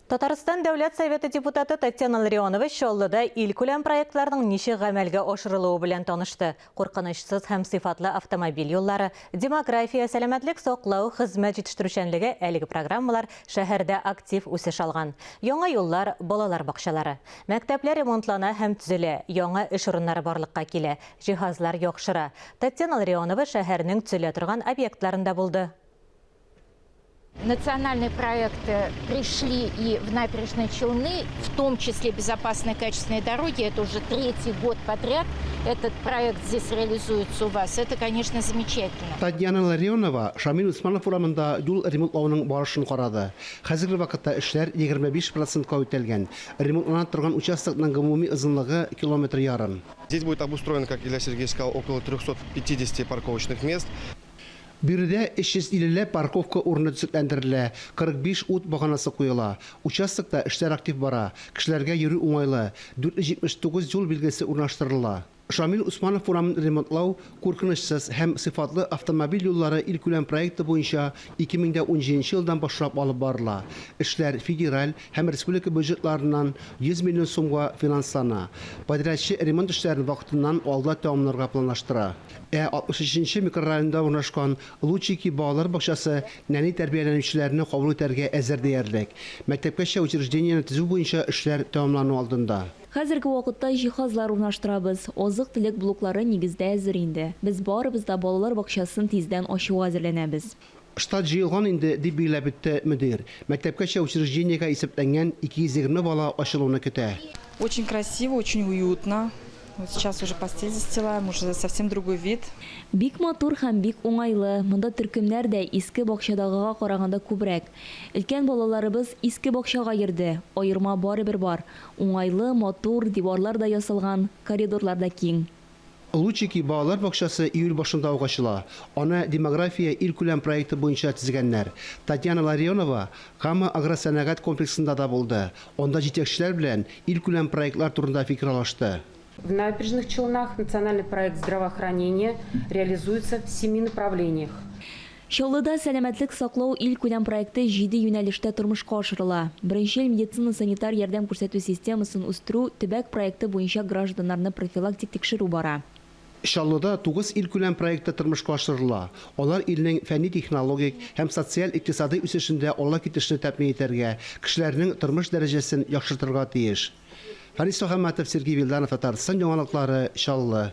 Татарстан Дәүләт Советы депутаты Татьяна Ларионова Чаллыда илкүләм проектларның ничек гамәлгә ашырылуы белән танышты. Куркынычсыз һәм сыйфатлы автомобиль юллары, демография, сәламәтлек саклау, хезмәт җитештерүчәнлеге әлеге программалар шәһәрдә актив үсеш алган. Яңа юллар, балалар бакчалары. Мәктәпләр ремонтлана һәм төзелә, яңа эш урыннары барлыкка килә, җиһазлар яхшыра. Татьяна Ларионова шәһәрнең төзелә торган объектларында булды. Национальные проекты пришли и в Набережные Челны, в том числе безопасные качественные дороги. Это уже третий год подряд этот проект здесь реализуется у вас. Это, конечно, замечательно. Татьяна Ларионова Шамил Усманов урамында юл ремонтлауның барышын карады. Хәзерге вакытта эшләр 25 процентка үтәлгән. Ремонтлана торган участокның гомуми озынлыгы, километр ярым. Здесь будет обустроено, как Илья Сергеевич сказал, около 350 парковочных мест. Биредә 350 ләп парковка урыны төзекләндерелә, 45 ут баганасы куела. Участокта эшләр актив бара, кешеләргә йөрү уңайлы, 479 юл билгесе урнаштырыла. Шамил Усманов урамын ремонтлау Куркынычсыз һәм сыйфатлы автомобиль юллары илкүләм проекты буенча 2017 елдан башлап алып барыла. Эшләр федераль һәм республика бюджетларыннан 100 миллион сумга финанслана. Подрядчы ремонт эшләрен вакытыннан алда тәмамларга планлаштыра. Ә 63 нче микрорайонда урнашкан Лучики балалар бакчасы нәни тәрбияләнүчеләрне кабул итәргә әзер диярлек. Мәктәпкәчә учреждениене төзү буенча эшләр тәмамлану алдында. Хәзерге вакытта җиһазлар урнаштырабыз. Азык-төлек блоклары нигездә әзер инде. Без барыбыз да балалар бакчасын тиздән ачуга әзерләнәбез. Штат җыелган инде, дип билгеләп үтте мөдир. Мәктәпкәчә учреждениегә исәпләнгән 220 бала ачылуны көтә. Очень красиво, очень уютно. Вот сейчас уже постель застилаем, уже совсем другой вид. Бик матур һәм бик уңайлы. Монда төркемнәр дә иске бакчадагыга караганда күбрәк. Өлкән балаларыбыз иске бакчага йөрде. Аерма барыбер бар. Уңайлы, матур, диварлар да ясалган, коридорлар да киң. Лучики балалар бакчасы июль башында ук ачыла. Аны Демография илкүләм проекты буенча төзегәннәр. Татьяна Ларионова Кама агросәнәгать комплексында да булды. Анда җитәкчеләр белән илкүләм проектлар турында фикер алышты. В Набережных Челнах национальный проект здравоохранения реализуется в семи направлениях. Чаллыда Сәламәтлек саклау илкүләм проекты җиде юнәлештә тормышка ашырыла. Беренчел медицина-санитар ярдәм күрсәтү системасын үстерү төбәк проекты буенча гражданнарны профилактик тикшерү бара. Чаллыда тугыз илкүләм проекты тормышка ашырыла. Алар илнең фәнни-технологик һәм социаль-икътисадый үсешендә алга китешне тәэмин итәргә, кешеләрнең тормыш дәрәҗәсен яхшыртырга тиеш. Фәнис Мөхәммәтов, Сергей Вилданов, Татарстан яңалыклары, Чаллы.